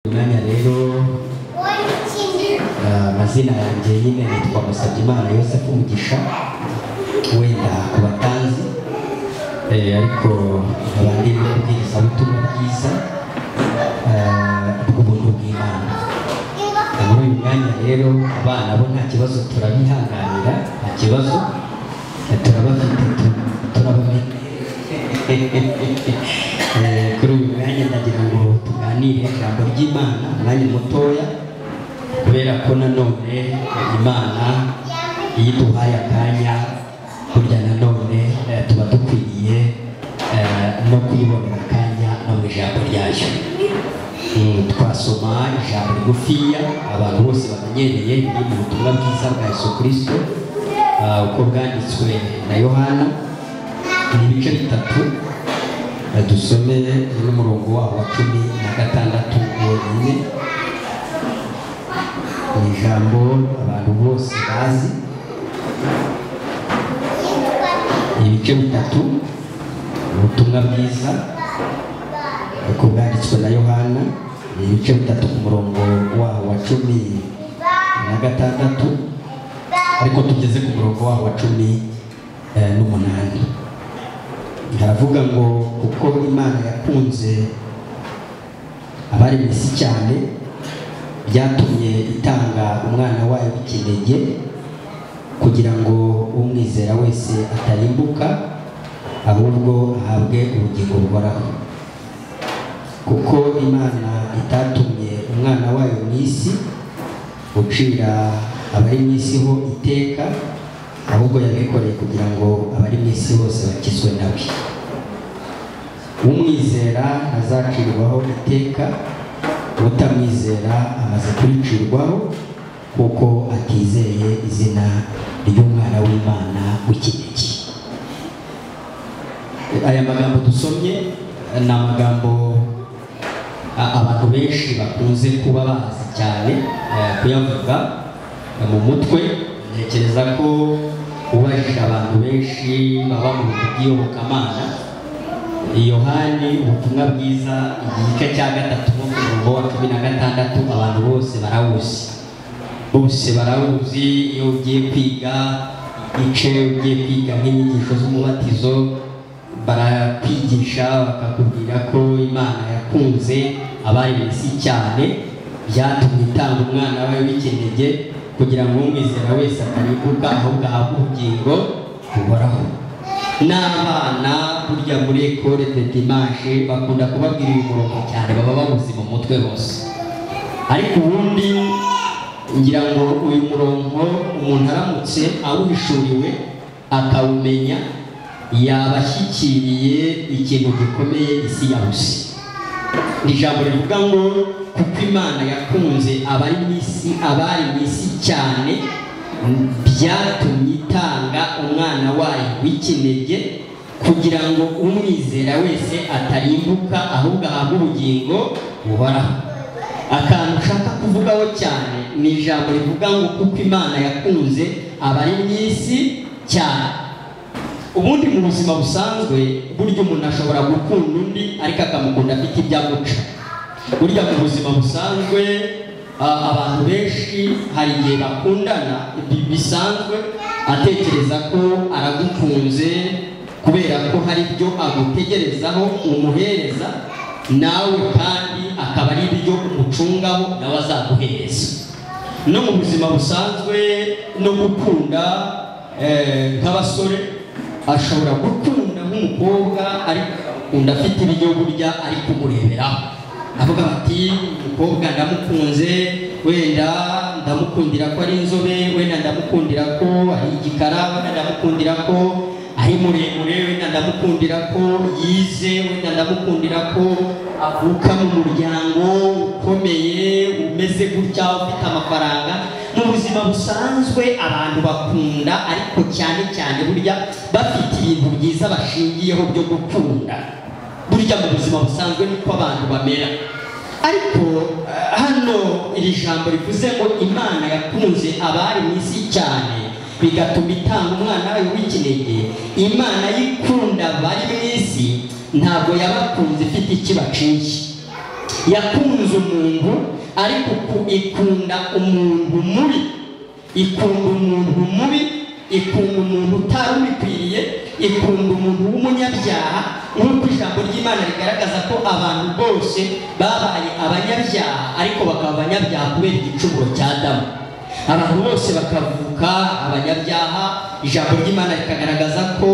Mwanya rero amazina yanjye nyine nitwa Musabyimana Yosefu Mugisha, wenda ku batanzi, ariko nkaba ndi n'umubwirizabutumwa bwiza bw'ubuntu bw'Imana. Muri uyu mwanya rero abana bo nta kibazo, turabihanganira, nta kibazo, turabafite, turabamenye. Kuri uyu mwanya ndagira ngo tuganire ijambo ry'Imana umwanya mutoya, kubera ko nanone Imana iyo iduhaye akanya burya nanone tuba dukwiriye no kuyibonera akanya no mu ijambo ryayo. Twasoma ijambo rigufiya abantu bose bamenyereye, riri mu butumwa bwiza bwa Yesu Kristo uko bwanditswe na Yohana, ni ibice bitatu. Dusome n'umurongo waho wa 16 wonyine. Ni ijambo abantu bose bazi, ibice bitatu, ubutumwa bwiza uko bwanditswe na Yohana, ni ibice bitatu ku murongo waho wa 16, ariko tugeze ku murongo waho wa 18. Haravuga ngo kuko Imana yakunze abari mu isi cyane, byatumye itanga umwana wayo w'ikinege, kugira ngo umwizera wese atarimbuka, ahubwo ahabwe ubugingo buhoraho. Kuko Imana itatumye umwana wayo mu isi gucira abari mu isi ho iteka, ahubwo yabikoreye kugira ngo abari mu isi bose bakizwe nawe. Umwizera ntazacirwaho iteka, utamwizera amaze kuricirwaho, kuko atizeye izina ry'umwana w'Imana w'ikinege. Aya magambo dusomye ni amagambo abantu benshi bakunze kuba bazi cyane kuyavuga mu mutwe. Ntekereza ko ubajije abantu benshi baba mu bintu by'iyobokamana, Yohani ubutumwa bwiza igice cya 3 no ku murongo wa 16, abantu bose barawuzi, bose barawuzi. Iyo ugiye kwiga igice, ugiye kwiga nk'inyigisho z'umubatizo, barakwigisha bakakubwira ko Imana yakunze abari mu isi cyane, byatumye itanga umwana wayo w'ikinege, kugira ngo umwizera wese atarimbuka, ahubwo ahabwe ubugingo buhoraho. N'abana burya muri école de dimanche bakunda kubabwira uyu murongo cyane, baba bamuzi mu mutwe bose. Ariko ubundi ngira ngo uyu murongo umuntu aramutse awuhishuriwe akawumenya, yabashyikiriye ikintu gikomeye isi yabuze. Ni ijambo rivuga ngo kuko Imana yakunze abari mu isi, abari mu isi cyane, byatumye itanga umwana wayo w'ikinege, kugira ngo umwizera wese atarimbuka, ahubwo ahabwe ubugingo buhoraho. Akantu ushaka kuvugaho cyane ni ijambo rivuga ngo kuko Imana yakunze abari mu isi cyane. Ubundi mu buzima busanzwe burya umuntu ashobora gukunda undi, ariko akamukunda afite ibyo amuca. Burya mu buzima busanzwe abantu benshi hari igihe bakundana bisanzwe, atekereza ko aragukunze kubera ko hari ibyo agutegerezaho umuhereza, nawe kandi akaba ari ibyo umucungaho nawe azaguhereza. No mu buzima busanzwe no gukunda nk'abasore, ashobora gukunda nk'umukobwa ariko akunda afite ibyo burya ari kumureberaho, avuga bati umukobwa ndamukunze, wenda ndamukundira ko ari inzobe, wenda ndamukundira ko ari igikara, wenda ndamukundira ko ari muremure, wenda ndamukundira ko yize, wenda ndamukundira ko avuka mu muryango ukomeye umeze gutya, ufite amafaranga. Mu buzima busanzwe abantu bakunda, ariko cyane cyane burya bafite ibintu byiza bashingiyeho byo gukunda. Burya mu buzima busanzwe niko abantu bamera. Ariko hano iri jambo rivuze ngo Imana yakunze abari mu isi cyane, bigatuma itanga umwana wayo w'ikinege. Imana yikunda abari mu isi, ntabwo yabakunze ifite ikibaciye. Yakunze umuntu ariko ikunda umuntu mubi, ikunda umuntu mubi, ikunda umuntu utari ubikwiriye, ikunda umuntu w'umunyabyaha. Nk'uko ijambo ry'Imana rigaragaza ko abantu bose babaye abanyabyaha, ariko bakaba abanyabyaha kubera igicumuro cya Adamu. Abantu bose bakavuka abanyabyaha. Ijambo ry'Imana rikagaragaza ko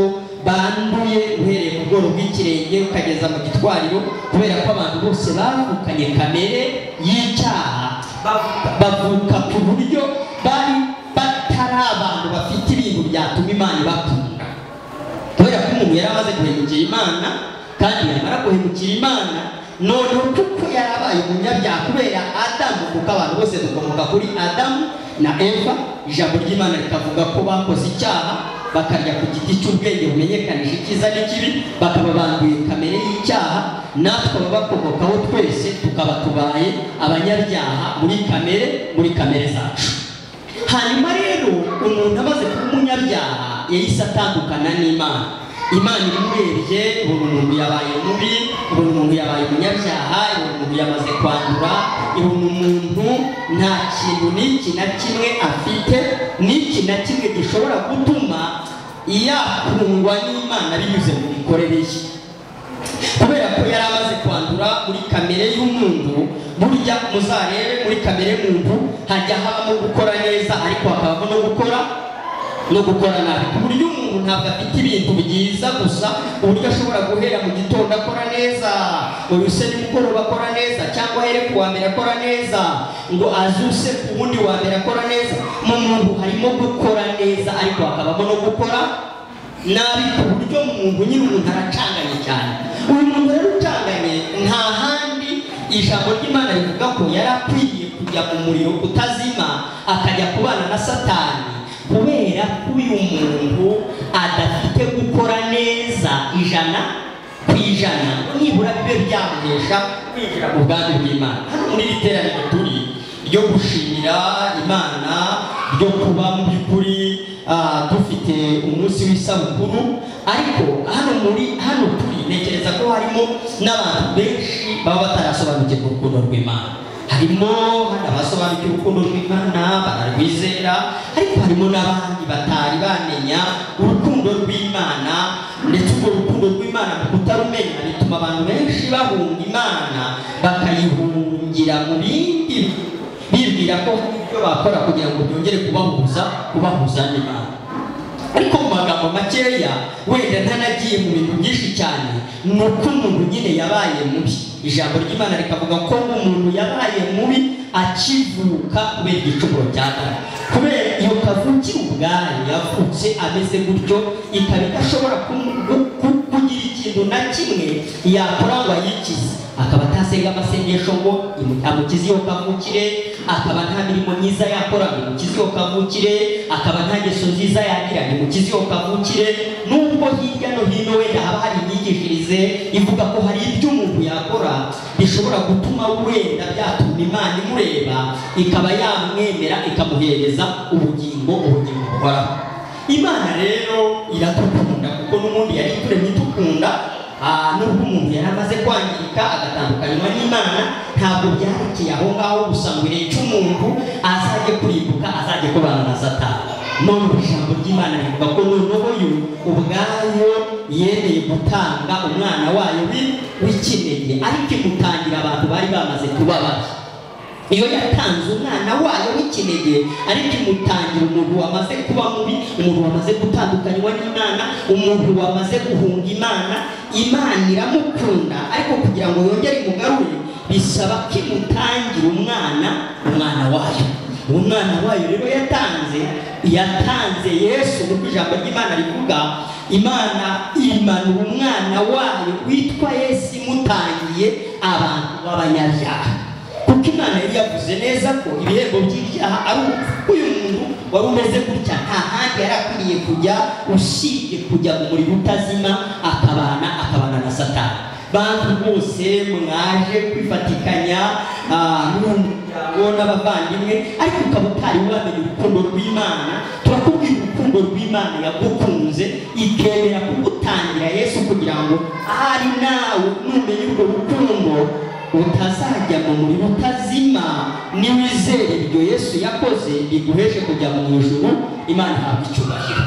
banduye uhereye mu bworo bw'ikirenge ukageza mu gitwariro, kubera ko abantu bose bavukanye kamere y'icyaha, bavuka ku buryo bari batari abantu bafite ibintu byatuma Imana ibakunda. Kubera ko umuntu yari amaze guhemukira Imana, kandi yamara guhemukira Imana noneho kuko yarabaye umunyabyaha kubera Adamu, kuko abantu bose dukomoka kuri Adamu na Eva. Ijambo ry'Imana rikavuga ko bakoze icyaha bakarya ku giti cy'ubwenge bumenyekanisha icyiza n'ikibi, bakaba banduye kamere y'icyaha, natwe ababakomokaho twese tukaba tubaye abanyabyaha muri kamere zacu. Hanyuma rero umuntu amaze kuba umunyabyaha yahise atandukana n'Imana. Imana imurebye, ubona umuntu yabaye mubi, ubona umuntu yabaye umunyabyaha, ibona umuntu yamaze kwandura, ibona umuntu nta kintu n'iki na kimwe afite, n'iki na kimwe gishobora gutuma yakundwa n'Imana binyuze mu mikorere ye. Kubera ko yari amaze kwandura muri kamere y'umuntu. Burya muzarebe muri kamere y'umuntu hajya habamo gukora neza, ariko hakabamo no gukora nabi, ku buryo umuntu ntabwo afite ibintu byiza gusa, uburyo ashobora guhera mu gitondo akora neza, uyu se nimugoroba akora neza, cyangwa ahere ku wa mbere akora neza, ngo azuse ku wundi wa mbere akora neza. Mu muntu harimo gukora neza, ariko hakabamo no gukora nabi, ku buryo umuntu nyine umuntu aracanganye cyane. Uyu muntu rero ucanganye, nta handi ijambo ry'Imana rivuga ko yari akwiriye kujya mu muriro utazima, akajya kubana na Satani, kubera ko uyu muntu adafite gukora neza 100%, nibura bibe byamuhesha kwinjira mu bwami bw'Imana. Hano muri iri teraniro turi ryo gushimira Imana, ryo kuba mu by'ukuri dufite umunsi w'isabukuru, ariko hano turi ntekereza ko harimo n'abantu benshi baba batarasobanukirwa urukundo rw'Imana. Harimo abasobanukiwe urukundo rw'Imana bararwizera, ariko harimo n'abandi batari bamenya urukundo rw'Imana, ndetse urwo rukundo rw'Imana mu kutarumenya bituma abantu benshi bahunga Imana, bakayihungira mu bindi, bibwira ko ibyo bakora kugira ngo byongere kubahuza n'Imana. Ariko mu magambo makeya, wenda ntanagiye mu bintu byinshi cyane, ni uko umuntu nyine yabaye mubi. Ijambo ry'Imana rikavuga ko umuntu yabaye mubi akivuka kubera igicumuro cya Adamu. Kubera iyo kavukire ubwayo yavutse ameze gutyo, ikaba idashobora kugira ikintu na kimwe yakora ngo ayikize. Akaba atasenga amasengesho ngo amukize iyo kavukire, akaba nta mirimo myiza yakora ngo imukize iyo kavukire, akaba nta ngeso nziza yagira ngo imukize iyo kavukire. Nubwo hirya no hino wenda haba hari imyigishirize ivuga ko hari ibyo umuntu yakora bishobora gutuma wenda byatuma Imana imureba, ikaba yamwemera ikamuhereza ubugingo buhoraho. Imana rero iradukunda, kuko n'ubundi yari ituremye itukunda. Nubwo umuntu yari amaze kwangirika agatandukanywa n'Imana, ntabwo byarekeye aho ngaho gusa ngo ireke umuntu azajye kurimbuka, azajye kubana na Satani. None ijambo ry'Imana rivuga ko noneho yo ubwayo yemeye gutanga umwana wayo w'ikinege, ariko imutangira abantu bari bamaze kuba babi. Iyo yatanze umwana wayo w'ikinege, ariko imutangira umuntu wamaze kuba mubi, umuntu wamaze gutandukanywa n'Imana, umuntu wamaze guhunga Imana. Imana iramukunda, ariko kugira ngo yongere imugarure bisaba ko imutangira umwana wayo. Umwana wayo rero yatanze Yesu. Nk'uko ijambo ry'Imana rivuga, Imana imanura umwana wayo witwa Yesu imutangiye abantu b'abanyabyaha. Kuko Imana yari yavuze neza ko ibihembo by'ibyaha ari urupfu. Uyu muntu wari umeze gutya nta handi yari akwiriye kujya usibye kujya mu muriro utazima, akabana na Satani. Bantu bose mwaje kwifatikanya n'umuryango n'abavandimwe, ariko ukaba utari wamenya urukundo rw'Imana, turakubwira urukundo rw'Imana yagukunze ikemera kugutangira Yesu, kugira ngo ahari nawe numenya urwo rukundo utazajya mu muriro utazima. Niwizera ibyo Yesu yakoze biguheshe kujya mu ijuru, Imana ihabwa icyubahiro.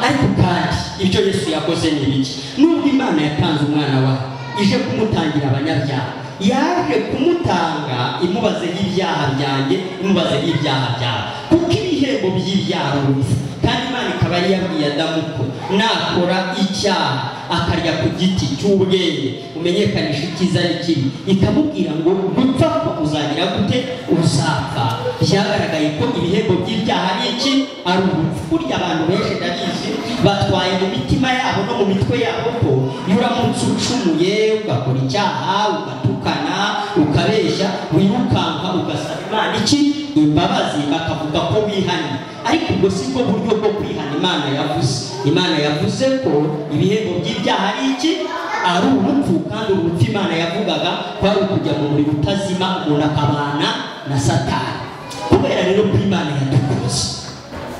Ariko kandi ibyo Yesu yakoze ni ibiki? Nubwo Imana yatanze umwana wayo ije kumutangira abanyabyaha, yaje kumutanga imubazeho ibyaha byanjye, imubazeho ibyaha byawe, kuko ibihembo by'ibyaha ari urupfu. Kandi Imana ikaba yari yabwiye Adamu ko nakora icyaha akarya ku giti cy'ubwenge umenyekanisha icyiza n'ikibi, ikamubwira ngo gupfa ko uzagira gute? Uzapfa. Byagaragaye ko ibihembo by'ibyaha ari iki? Ari urupfu. Burya abantu benshi ndabizi batwaye mu mitima yabo no mu mitwe yabo ko iyo uramutse ucumuye ugakora icyaha, ugatukana, ukabeshya, wirukanka ugasaba Imana iki? Imbabazi, bakavuga ko wihannye. Ariko ubwo si bwo buryo bwo kwihana Imana yavuze. Imana yavuze ko ibihembo by'ibyaha ari iki? Ari urupfu. Kandi urupfu Imana yavugaga ko ari ukujya mu muriro utazima, umuntu akabana na Satani. Kubera rero ko Imana yadukunze,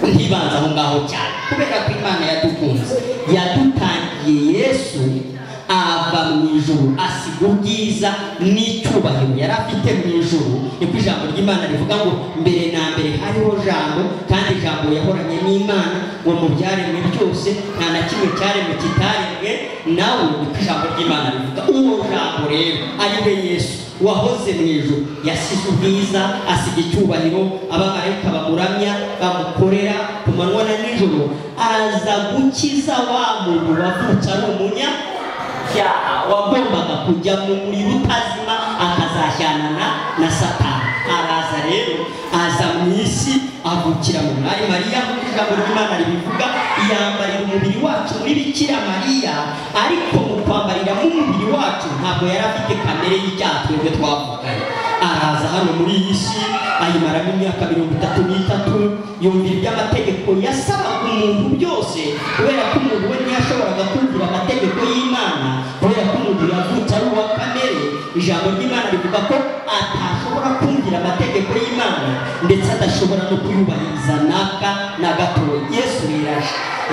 ntibanza aho ngaho cyane, kubera ko Imana yadukunze yadutangiye Yesu ava mu ijuru, asiga ubwiza n'icyubahiro yari afite mu ijuru. Niko ijambo ry'Imana rivuga ngo mbere na mbere hariho Jambo, kandi Jambo yahoranye n'Imana, ngo mu byaremwe byose nta na kimwe cyaremwe kitaremwe nawe. Niko ijambo ry'Imana rivuga. Uwo Jambo rero ari we Yesu wahoze mu ijuru, yasize ubwiza, asiga icyubahiro, abamarayika bamuramya, bamukorera ku manywa na nijoro, aza gukiza wa muntu wavutse ari umunyabyaha, wagombaga kujya mu muriro utazima akazashyanana na Satani. Araza rero, aza mu isi, avukira mu mwari Mariya, nk'uko ijambo ry'Imana ribivuga, yambarira umubiri wacu muri Bikira Mariya. Ariko mu kwambariramo umubiri wacu ntabwo yari afite kamere y'icyaha twebwe twavukanye. Araza hano muri iyi si, ayimaramo imyaka 33, yumvira iby'amategeko yasabaga umuntu byose, kubera ko umuntu we ntiyashoboraga kumvira amategeko y'Imana, kubera ko umuntu yavutse ari uwa kamere. Ijambo ry'Imana rivuga ko atashobora kumvira amategeko y'Imana, ndetse adashobora no kuyubahiriza naka na gatoya. Yesu rero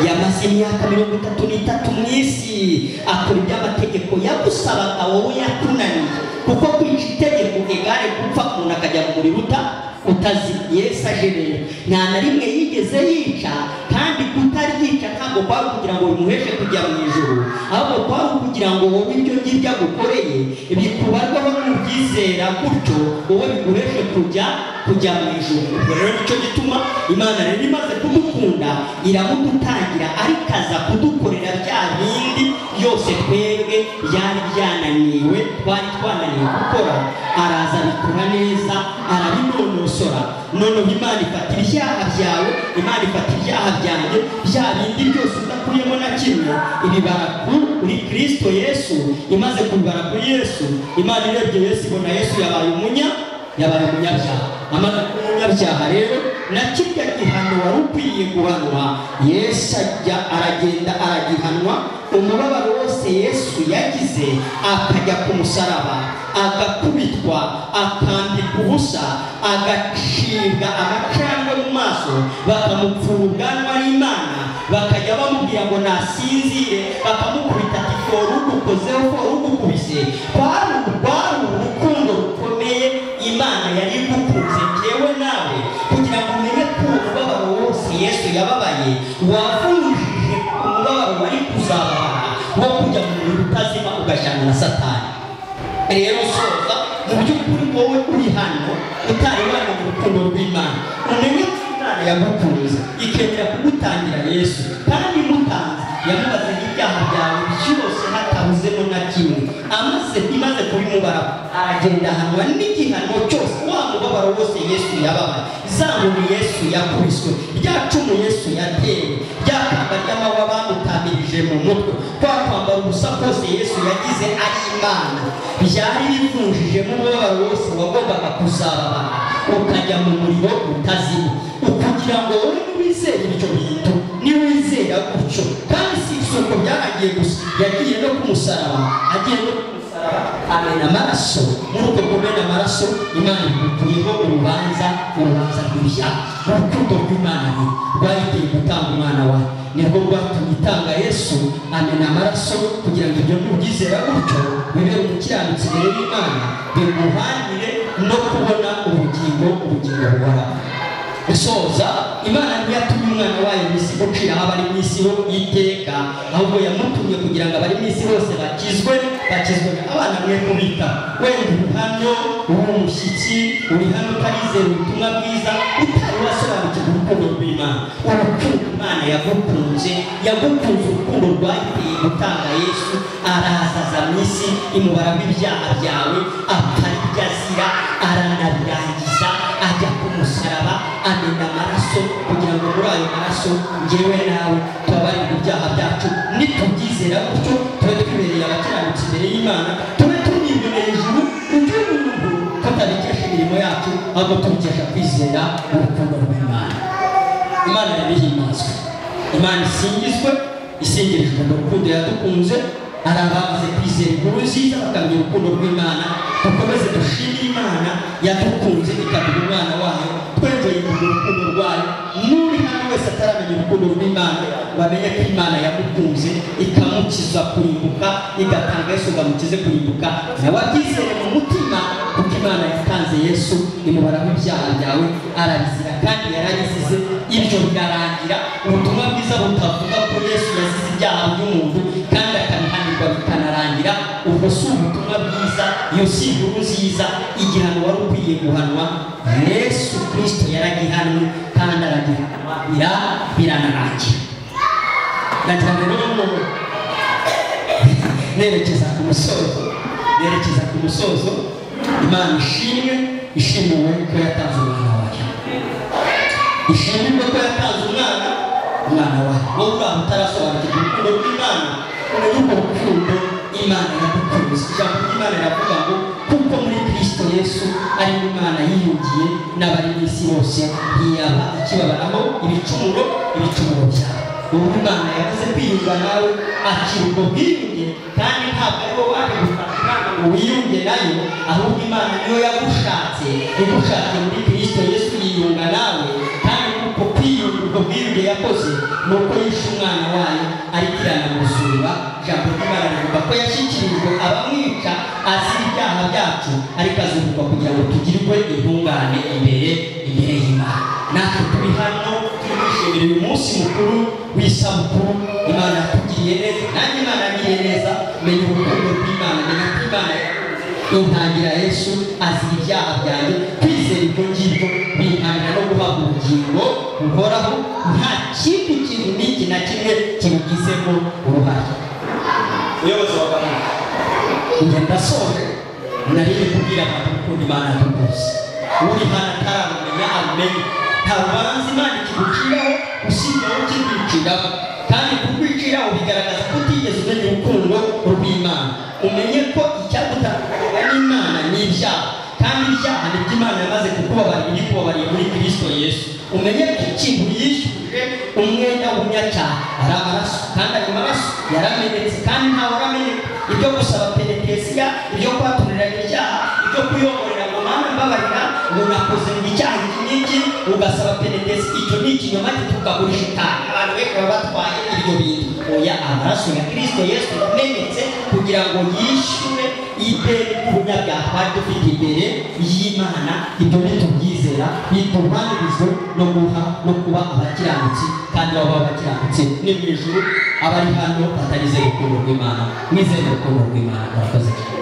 yamaze imyaka 33 mu isi akora iby'amategeko yagusabaga wowe yakunaniye, kuko kwica itegeko egare gupfa, umuntu akajya mu muriro utazima. Yesu aje rero nta na rimwe yigeze yica, kandi kutaryica ntabwo kwari kugira ngo bimuheshe kujya mu ijuru, ahubwo kwari kugira ngo wowe ibyo ngibyo agukoreye bikubarwaho n'ubyizera, gutyo wowe biguheshe kujya mu ijuru. Ubwo rero nicyo gituma Imana rero imaze kudukunda iramudutangira, ariko aza kudukorera bya bindi byose twebwe byari byananiwe, twari twananiwe gukora. Araza abikora neza, arabinonosora. Noneho Imana ifata ibyaha byawe, Imana ifata ibyaha byanjye, bya bindi byose udakuyemo na kimwe, ibibara kuri Kristo Yesu. Imaze kubibara kuri Yesu, Imana irebye Yesu ibona Yesu yabaye umunyabyaha. Amaze kuba umunyabyaha rero, na kirya gihano wari ukwiriye guhanwa, Yesu ajya aragenda aragihanwa. Umubabaro wose Yesu yagize, akajya ku musaraba, agakubitwa, akambikwa ubusa, agacibwa amacandwe mu maso, bakamupfura ubwanwa n'Imana, bakajya bamubwira ngo nasinzire, bakamukubita ati fora ugukozeho, fora ugukubise. Kwari urukundo rukomeye Imana yari igukunze njyewe nawe, kugira ngo umenye ko umubabaro wose Yesu yababaye wavunjije umubabaro wari kuzababara wo kujya mu muriro utazima ugashyana na Satani. Rero soza, mu by'ukuri wowe uri hano utari wamenya urukundo rw'Imana, umenye ko Imana yagukunze ikemera kugutangira Yesu, kandi imutanze yamubaze ibyaha byawe byose hatabuzemo na kimwe. Imaze kubimubara aragenda ahanwa n'igihano cyose, wa mubabaro wose Yesu yababaye, za nkoni Yesu yakubiswe, rya cumu Yesu yatewe, rya kamba ry'amahwa bamutamirije mu mutwe, kwa kwambara ubusa kose Yesu yagize ari Imana, byari bivunjijemo umubabaro wose wagombaga kuzababara ukajya mu muriro utazima. Ukugira ngo wowe niwizere ibyo bintu, niwizera gutyo, kandi si isuku byaragiye gusa, yagiye no ku musaraba, agiye no ku musaraba musaraba amena amaraso. Muri uko kumena amaraso Imana igukuyeho urubanza rw'ibyaha. Urukundo rw'Imana ni rwayiteye gutanga umwana wayo, nirwo rwatumye itanga Yesu amena amaraso kugira ngo ibyo nubyizera gutyo bibere umukiranutsi imbere y'Imana, biguhanire no kubona ubugingo buhoraho. Gusoza, Imana ntiyatumye umwana wayo mu isi guciraho abari mu isi ho iteka, ahubwo yamutumye kugira ngo abari mu isi bose bakizwe. Abana mwe kubita wenda uri hano uri umushyitsi, uri hano utarizera ubutumwa bwiza, utari wasobanukirwa urukundo rw'Imana. Urukundo Imana yagukunze, yagukunze urukundo rwayiteye gutanga Yesu, arazaza mu isi imubara w'ibyaha byawe, apfa ibyo azira, aranabirangiza, ajya ku musaraba amena amaraso kugira ngo muri ayo maraso njyewe nawe tubabarirwe ibyaha byacu. Nitubyizera gutyo tube twibereye abakiranutsi imbere y'Imana, tube tuniboneye ijuru ry'ubuntu, tutabikesha imirimo yacu ahubwo tubikesha kwizera urukundo rw'Imana. Imana irahimbazwe, Imana isingizwe, isingirijwe mu rukundo yadukunze. Hari abamaze kwizera inkuru nziza bakamenya urukundo rw'Imana. Dukomeze dushimire Imana yadukunze ikaduha umwana wayo, twengeye urukundo rwayo. N'uri hano wese ataramenya urukundo rw'Imana, bamenye ko Imana yamukunze ikamukiza kurimbuka, igatanga Yesu ngo amukize kurimbuka. Nawe abyizere mu mutima, kuko Imana yatanze Yesu imubaraho ibyaha byawe, arabizira kandi yarabizize. Ibyo birarangira. Ubutumwa bwiza butavuga ko Yesu yazize ibyaha by'umuntu kandi akabihanirwa bikanarangira, ubwo si ubutumwa bwiza, iyo si inkuru nziza. Igihano wari ukwiye guhanwa Yesu Kristo yaragihanwe kandi aragihanwa biranarangira. Ndagira rero nerekeza ku musozo, Imana ishimwe, ishimiwe ko yatanze umwana wayo, ishimirwe ko yatanze umwana wayo. Wowe uraho utarasobanukirwa urukundo rw'Imana, umenye urwo rukundo Imana yadukunze. Ijambo ry'Imana riravuga ngo kuko muri Kristo Yesu ari Imana yiyungiye n'abari mu isi bose, ntiyaba ikibabaraho ibicumuro byabo. Ubu Imana yavuze kwiyunga nawe, akira ubwo bwiyunge, kandi ntabwo ari wowe waje gushaka Imana ngo wiyunge nayo, ahubwo Imana niyo yagushatse, igushatse muri Kristo Yesu yiyunga nawe. Kandi kuko kwiyunga ubwo bwiyunge yakoze ni uko yishe umwana wayo ariko iranamuzura. Ijambo ry'Imana rivuga ko yashyikirijwe abamwica azira ibyaha byacu, ariko azurwa kugira ngo tugirwe intungane imbere y'Imana. Natwe turi hano turi kwishimira uyu munsi mukuru w'isabukuru. Imana yatugiriye neza, nanjye Imana yangiriye neza. Menya urukundo rw'Imana, menya ko Imana intangira Yesu azira ibyaha byanjye. Kwizera ibyo ngibyo bintangira no guhabwa ubugingo buhoraho, nta kindi kintu n'iki na kimwe kibigizemo uruhare. Umuyobozi wa gahunda, njye ndasoje, nari ndi kubwira abantu urukundo Imana yadukunze. Uri hano atararumenya arumenye. Nta rubanza Imana ikiguciraho usibye wowe ukirwiciraho, kandi kurwiciraho bigaragaza ko utigeze umenya urukundo rw'Imana. Umenye ko icyagutandukanya n'Imana ni ibyaha, kandi ibyaha nibyo Imana yamaze kukubabarira, ibikubabariye muri Kristo Yesu. Umenye ko ikintu yishyuje umwenda w'umunyacyaha ari amaraso, kandi ayo maraso yaramenetse, kandi ntawe arameneka. Ibyo gusaba penetesiya, ibyo kwaturirana ibyaha, ibyo kuyoborera ngo Mana mbabarira ngo nakoze icyaha iki n'iki, ugasaba penetesi, icyo ni ikinyoma gituruka kuri shitani. Abantu benshi baba batwaye ibyo bintu. Oya, amaraso ya Kristo Yesu yamenetse kugira ngo yishyure ideni ry'ubunyabyaha twari dufite imbere y'Imana. Ibyo nitubyizera bituhanirizwe no guha no kuba abakiranutsi, kandi baba abakiranutsi ni mu ijuru. Abari hano batarizera urukundo rw'Imana, mwizere urukundo rw'Imana. Murakoze cyane.